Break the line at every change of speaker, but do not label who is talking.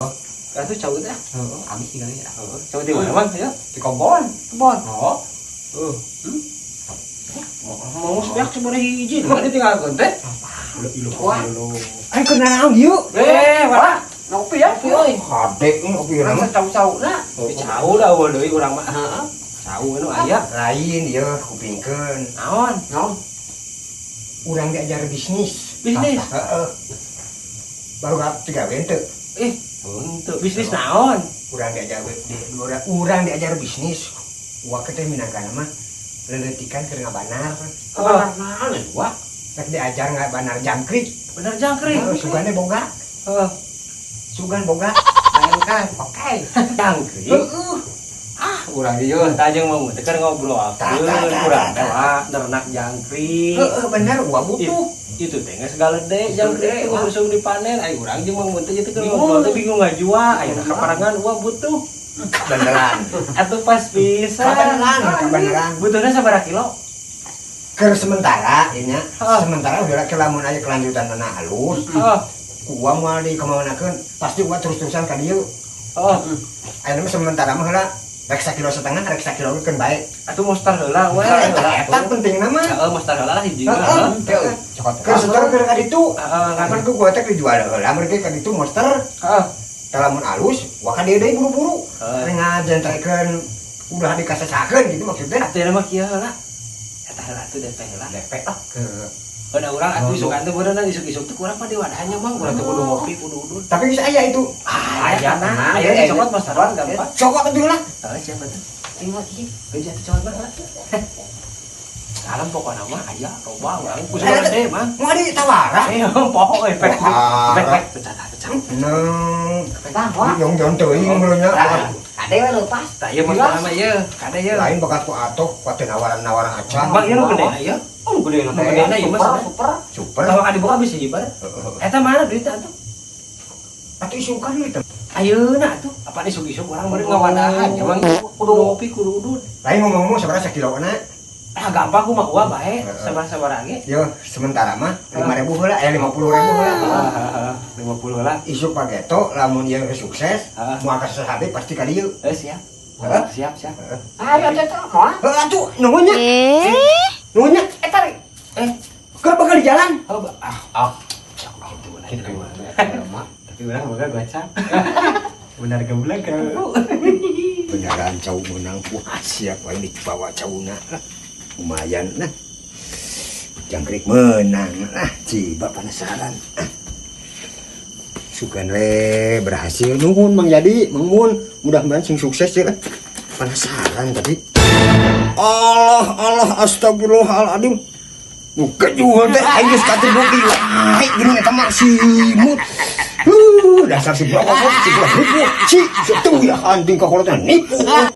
Atuh cau teh.
Heeh, habis tinggal ya.
Heeh, cau di mana, Bang? Ayo.
Di kebon.
Kebon.
Oh.
Mau sebeak cuma hiji, mana tinggalkeun teh?
Wah. Ayo ke naon yuk?
Eh, wah.
Ngopi ya?
Ngopi euy.
Kadek nih ngopi
Urang
urang.
cau-cauna. Cau dah eueuh deui urang mah.
Heeh.
Cau anu aya.
Lain ieu kupingkeun.
Naon?
Naon? Urang diajar bisnis.
Bisnis?
Heeh. Baru gak tiga teu.
Eh, untuk bisnis naon?
Urang diajar di, urang diajar bisnis. Wah, teh minangkana mah leletikan keur ngabanar.
Kabanar naon ya, wah?
Rek diajar ngabanar jangkrik.
Bener jangkrik.
Heeh, sugane boga.
Heeh.
Sugan boga.
Bayangkan.
Oke.
Jangkrik.
Heeh.
Ah, urang ieu tah jeung mau teh keur ngobrol.
Tah, tah, tah,
Urang
tah,
teh
tah.
wah ternak jangkrik.
Heeh, bener, wah butuh.
Itu teh geus galede jangkrik teh
Wah.
usum dipanen. Ai urang jeung Mang Mun teh teh keur
Bingung.
ngobrol teh bingung ngajual. Ayeuna kaparangan wah butuh.
Beneran.
Atuh pas pisan.
Kabeneran, kabeneran.
Butuhna sabaraha kilo?
Keur sementara ieu nya.
Heeh.
Sementara udah ke lamun aya kelanjutan na halus.
Heeh.
Ku uang moal di kemanakeun, pasti uang terus-terusan ka dieu.
Heeh.
Ayeuna mah sementara mah heula rek sakilo setengah, rek sakilo keun bae.
Atuh mostar heula we.
Eta eta pentingna mah.
Heeh, mostar heula lah hiji.
Heeh.
Heeh.
Keur setor keur ka ditu.
Heeh,
Kan ku gua teh dijual heula mereka ka ditu monster.
Heeh.
Tah lamun alus, wah ka dieu deui buru-buru.
Heeh.
Rek ngajentrekeun udah dikasasakeun gitu maksudnya.
Atuh mah kieu heula. Eta heula atuh DP heula.
DP lah ke
Udah urang atuh isukan teh beureunan isuk-isuk teh kurang mah di wadahnya Mang, urang teh kudu ngopi, kudu udud.
Tapi geus aya itu.
Ah,
Aya,
aya,
tenang.
aya dicokot mostaran gampang.
Cokot atuh lah.
Heeh, siapa tuh? Ayo mah ieu, geus atuh cokot mah. Salam pokokna mah aya loba urang ku
Aya,
gede Mang.
Mau ditawaran?
Eh, poho euy pek.
Wah.
Pek pek pecah pecah.
Neng,
Tah, wah.
yang jangan teuing meureunnya.
Kade we leupas.
Tah ieu mah mah ieu, kade ieu.
Lain bakat ku atoh, ku teu nawaran-nawaran acan.
Bang ieu nu gede ieu.
Oh, gede
Nu gede ieu mah
super, super.
Super.
Kalau ka dibuka bisa jibar. Eta mana duitna atuh?
Atuh isukan gitu.
Ayeuna atuh, apa isuk-isuk urang meureun ngawadahan ya Mang. Kudu ngopi, kudu udud.
Lain ngomong-ngomong sabaraha sakilona?
Ah gampang kumaha gua bae,
Heeh.
sabar-sabar ge.
Yo, sementara mah 5000 heula, eh 50.000 heula.
Ah, 50 lah.
Isuk pageto lamun ieu sukses,
Heeh.
moal ka sasabe pasti ka dieu.
Eh siap.
Heeh.
Siap, siap.
Ayo teh teh moal.
Heeh atuh, nuhun nya. Nuhun nya.
Eta ri.
Eh,
Keur bakal di jalan.
oh, ah, ah. Gitu benar.
Gitu.
Tapi urang boga gocap. Benar geblek ketemu.
Beneran cau menang puas siap aing dibawa cauna lah. Lumayan lah. Jangkrik menang lah, ciba penasaran. Ah. Sugan we berhasil nuhun Mang Jadi, Mang Mun. Mudah-mudahan sing sukses ya lah. Penasaran tadi. Allah, Allah, astagfirullahaladzim. Bukan juga teh, aing geus katerbukti wae geuning eta mah simut. Dasar si blok si blok nipu. Si, si teu ya anjing ka kolotna nipu.